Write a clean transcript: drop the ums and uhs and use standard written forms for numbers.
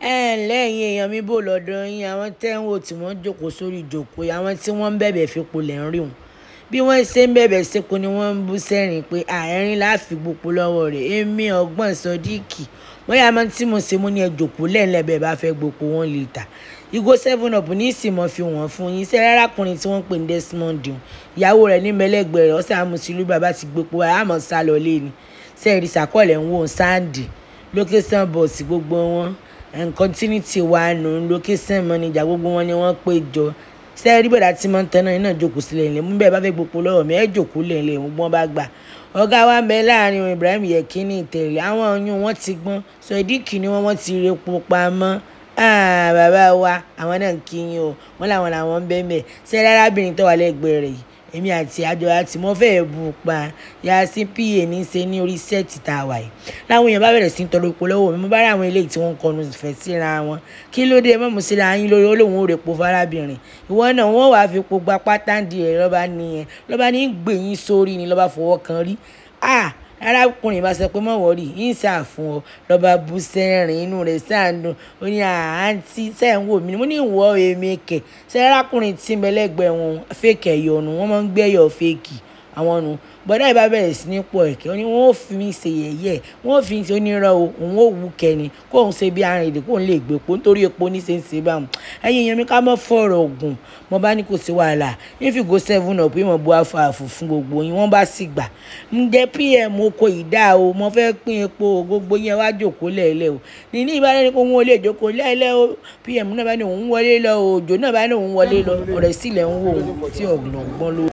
Ẹ ǹlẹ́, ẹ̀yin èèyàn mi, bò lọ́dọ̀ yín? Àwọn tẹ́ ń wò tí wọ́n jókòó sórí ìjókòó, àwọn tí wọ́n ń bẹ̀bẹ̀ fipò lẹ̀ ń rí wọn. Bí wọ́n ṣe ń bẹ̀bẹ̀ sípò ni wọ́n ń bú sẹ́rìn pé àárín láàfin gbogbo lọ́wọ́ rẹ̀. Èmi ọgbọ́n Sodiq, bóyá máa tí mo ṣe mú ní ẹ jókòó lẹ́ńlẹ́ bẹ́ẹ̀ bá fẹ́ gbogbo wọn lè tà. Ìgò 7 Up ní ìsìnmọ̀ fi wọ́n fún yín. Ṣé arákùnrin tí wọ́n ń pè ní Desmond, ìyàwó rẹ̀ ní mẹ́lẹ́gbẹ̀ẹ́ rẹ̀, ọ̀sẹ̀ àmùsílù bàbá ti gbépo àmọ́ sá lọ lé ni. Ṣé ẹ̀rí sàkọ́lẹ̀ ń wò sáǹdì location boss gbogbo wọn, continuity wa nù, location manager gbogbo wọn ni wọ́n pè jọ. Ṣé rí bọ̀dá tí mo ń tẹ́ná iná jókòó sílẹ̀ ilẹ̀ mú bẹ́ẹ̀ bá fẹ́ gbogbo lọ́wọ́ mi, ẹ jókòó lẹ̀ ilẹ̀ gbọ́n bá gbà. Ọ̀gá wa ń bẹ láàrin Ibrahim Yekini ìtẹ̀lé àwọn oyún wọn ti gbọ́n. Sodiq ni wọ́n ti repo pamọ́. Bàbá wa, àwọn náà ń kí yín o, wọ́n làwọn làwọn ń bẹ́ẹ̀ mẹ́. Ṣé arábìnrin tó wà lẹ́gbẹ̀ẹ́ rẹ̀ yìí, èmi àti àjọ àti mo fẹ́ẹ́ bù pa Yasin pa ní ṣe ní orí set tá a wà yìí. Láwọn èèyàn bá bẹ̀rẹ̀ sí í tọrọ epo lọ́wọ́ mi, mo bá rí àwọn eléyìí tí wọ́n ń kọnu ìfẹ́ síra wọn. Kí ló dé mọ́mú síra yín lórí? Olóhùn ó repo fárábìnrin ìwọ náà, wọ́n wàá fi epo gba pátá di ẹ̀ lọ́ba nìyẹn, lọ́ba ní gbè yín sórí ni lọ́ba fọwọ́ kan rí. Arákùnrin bá sọ pé mọ̀ wọ́rì yín sà fún ọ, lọ́ba bú sẹ́rìn, inú rẹ̀ sáàdùn. Ó ní àǹtí sẹ́ ń wò mí, mo ní ìwọ èmi kẹ̀. Ṣé arákùnrin tí ń bẹ lẹ́gbẹ̀ẹ́ wọn, fake ẹ̀yọ̀ nu, wọ́n máa ń gbé ẹ̀yọ̀ fake àwọn nu. Bọ́dá yìí bá bẹ̀rẹ̀ sí ní pọ̀ ẹ̀kẹ́, ó ní wọ́n ó fi mí ṣe yẹ̀yẹ́, wọ́n ó fi ṣe onírọ́ o, òun ó wù kẹ́ni kóun ṣe bí arìnrìn kóun lè gbé epo nítorí epo ní ṣe ń ṣe báwọn. Ẹ̀yin èèyàn mi, ká mọ́ fọ̀rọ̀ ògùn, mo bá ní kò sí wàhálà, nífìgò 7 Up ìmọ̀ bu afáàfù fún gbogbo yín, wọ́n bá sì gbà. Ǹjẹ́ pm oko ìdá o, mo fẹ́ pín epo gbogbo yẹn wá jókòó lẹ́ẹ̀lẹ́ o. Níní ìbára pé òun ò lè jókòó lẹ́ẹ̀lẹ́ o. Pm náà bá ní òun wọlé lọ, òjò náà bá ní òun wọlé lọ, ọ̀rẹ́ sílẹ̀ ń wò ó tí ọ̀gbọ̀n ló.